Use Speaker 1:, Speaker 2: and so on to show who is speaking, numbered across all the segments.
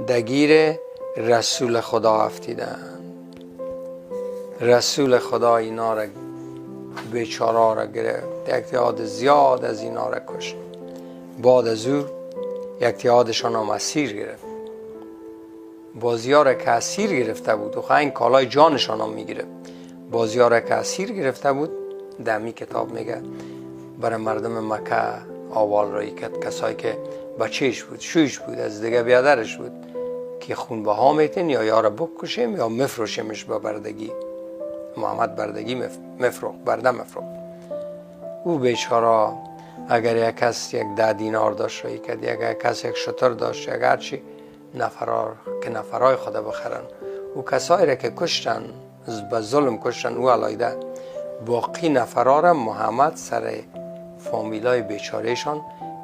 Speaker 1: دگیر رسول خدا افتیدن. رسول خدا اینا را بیچاره را گرفت، یک تعداد زیاد از اینا را کشت. بعد از او یک تعدادشان هم اسیر گرفت. بازی ها را که اسیر گرفته بود و این کالای جانشان هم میگرفت، بازی ها را که اسیر گرفته بود، دمی کتاب میگه برای مردم مکه آوال رایی کرد، کسایی که بچهش بود، شویش بود، از دیگه بیادرش بود، که خونبها میتین یا یارا بکشیم یا مفروشیمش به بردگی. محمد بردگی مفروخ، برده مفروخ. او بیچاره اگر یک کس یک 10 دینار داشت رایی کرد، یک کس یک شتر داشت، یک هرچی نفرار که نفرای خدا بخرن. او کسایی را که کشتن به ظلم کشتن، او علایده باقی نفرار محمد سر فامیلای بیچارهشان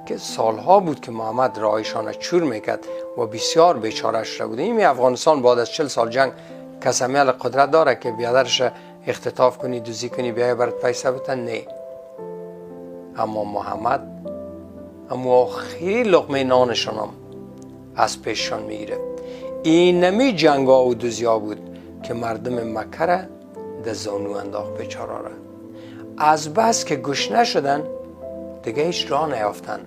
Speaker 1: که سالها بود که محمد رایشان چور میکرد و بسیار بیچاره شده بود. این افغانستان بعد از 40 سال جنگ کسمیال قدرت داره که بیادرش اختطاف کنی، دوزی کنی، بیای برات پیسه بتن؟ نه. اما محمد اما آخری لقمه نانشان هم از پیششان میگیره. این نمی جنگ ها و دوزی ها بود که مردم مکه را در زانو انداخت بیچاره را. از بس که گشنه شدن دیگه هیچ راه نیافتن،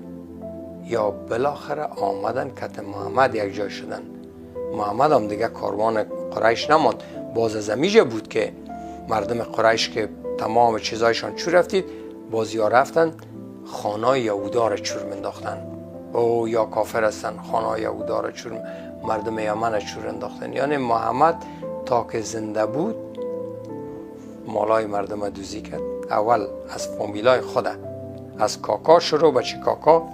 Speaker 1: یا بالاخره آمدن کت محمد یک جای شدن. محمد هم دیگه کاروان قریش نماند. باز از امیجا بود که مردم قریش که تمام چیزایشان چور رفتید، بازی ها رفتن خانه یهودا را چور منداختن. او یا کافر هستن، خانه یهودا را چور، مردم یمن را چور انداختن. یعنی محمد تا که زنده بود مالای مردم دوزی کرد. اول از فامیلای خوده، از کاکا شروع بچه کاکا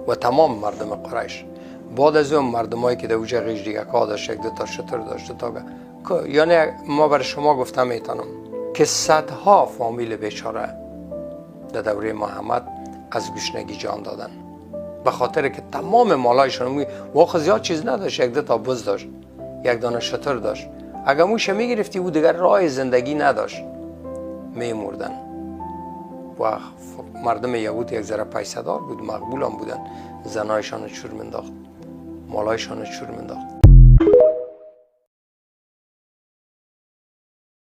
Speaker 1: و تمام مردم قریش. بعد از اون مردمایی که در اوجه غیش دیگه کا داشت، یک دو تا شتر داشت، دو تا، یعنی ما برای شما گفتم میتونم که صدها فامیل بیچاره در دوره محمد از گشنگی جان دادن، به خاطر که تمام مالایشون واخ زیاد چیز نداشت، یک دو تا بز داشت، یک دانه شتر داشت، اگه موش میگرفتی او دیگر راه زندگی نداشت، میمردن. و مردم یهود یک ذره پیسه دار بود، مقبول هم بودن، زنایشان چور منداخت، مالایشان چور منداخت.